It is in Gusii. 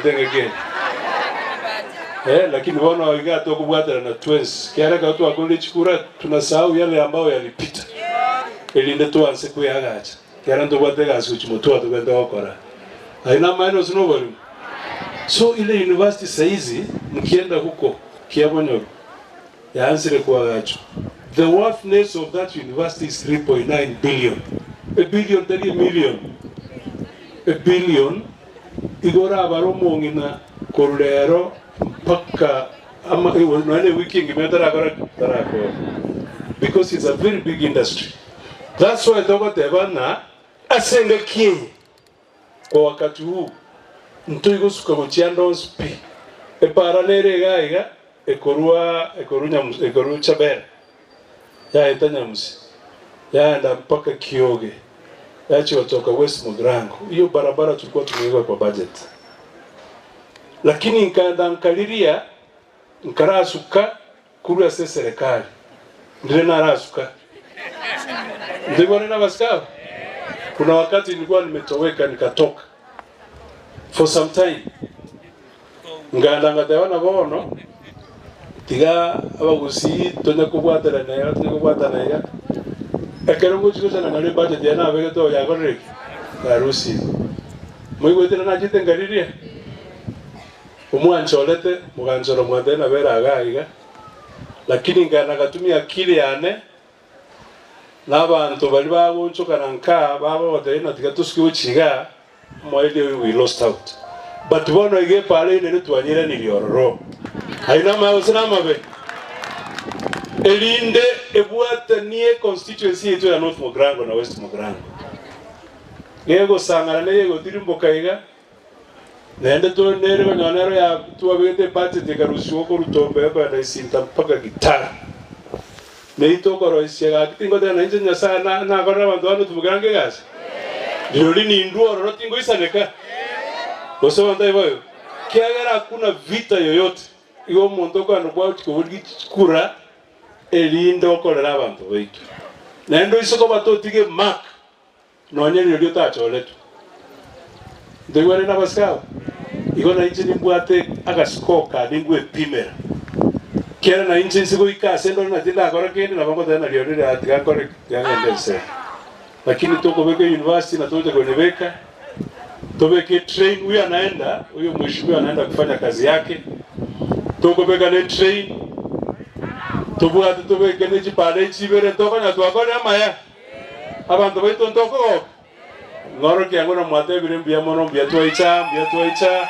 mwanchorete engaki eye. Eh, lakini bono iga tokobwaterana twensi, kiagera ekero twakorire chikura tunasahau yale ambayo yalipita, erinde twanse kweagacha, kiagera ntobwate egasi gochia motwe tobwenerete gokora. Ayio namaene gose noborimo? So ile university saizi mkienda huko Kiabonyoru yaansire koagachwa, the worthness of that university is 3.9 billion. A billion tari a million, a billion igo orabare omong'ina korwa rero mpaka ama nonya na ewiki engima etarakora ki? Etarakora. Because it's a very big industry. That's why togoteba ng'a ase engaki eye Kwa wakati huu ntoigosuka gochia ande onsi pi. Epaara nere iga iga ekorwa ekorwa Nyamusi ekorwa Chabera yaeta Nyamusi yaenda mpaka Kioge yachia gotoka West Mugirango. Hiyo barabara tulikuwa tumeiweka kwa budget. Lakini nkaenda nkariria nkarasuka korwa ase eserekari ndire narasuka. Ntoigwane nabasike aba? Kuna wakati nilikuwa nimetoweka nikatoka for some time nkaenda ngateba na bono tiga abagusii tonya kobwaterana iga tonya kobwatana iga ekero ngochi gochana naro ebudget yaye nabegete oo yakorire ki? Yarusirwe. Moigwete nachete nkariria? Omwanchorete, moganchora mwantebia nabere iga iga, lakini nkaenda ngatumia akili yane, na abanto baria bagonchokana nkaa bagogotebia ng'a tiga tosuke gochia igaa, omoerio oyo we lost out. But bono iga epaara eyio nere twanyeranirie ororo. Ayio namaya gose namabe? Erinde ebwatanie constituency yaito ya North Mugirango na West Mugirango. Gegosang'ana neye egotirimboka iga, Naende tore nere konyora nero ya twabegete ebudget ekarusiwa korwa Tombe ekoenda Isinta mpaka Gitara. Neyio tokoroisia gaki tingoteba na inche Nyasaye na nakorera abanto bane otumokera nge egasi? Rirorio nindwe ororo tingoisaneka? Gose abanto aye boigo? Kiagera hakuna vita yoyote igo omonto okogenda kwagochia koboria chikura erinde okorere abanto baito. Naende oise koba totige mark Nonya rirorio otachoretwe. Ntoigwane nabasike aba? Igo nainche nimbwate agasiko kane ngwepimera. Kiagera nainche inse goika ase ndore na tindakora kende, nabo ngoteba ng'a rirorio riria tiga nkore ki? Tiga ngende ensemo. Lakini tokobeka eyunivasiti na togocha konyebeka, tobeke etrain, huyu anaenda, huyo mheshimiwa anaenda kufanya kazi yake, tokobeka ne etrain, tobwate tobeke ne chipara echi ibere, ntokonya twakorire amaya. Abanto baito ntokogoka? Ng'orokia ng'o na mwatebire mbuya mono, mbuya twaicha, mbuya twaicha.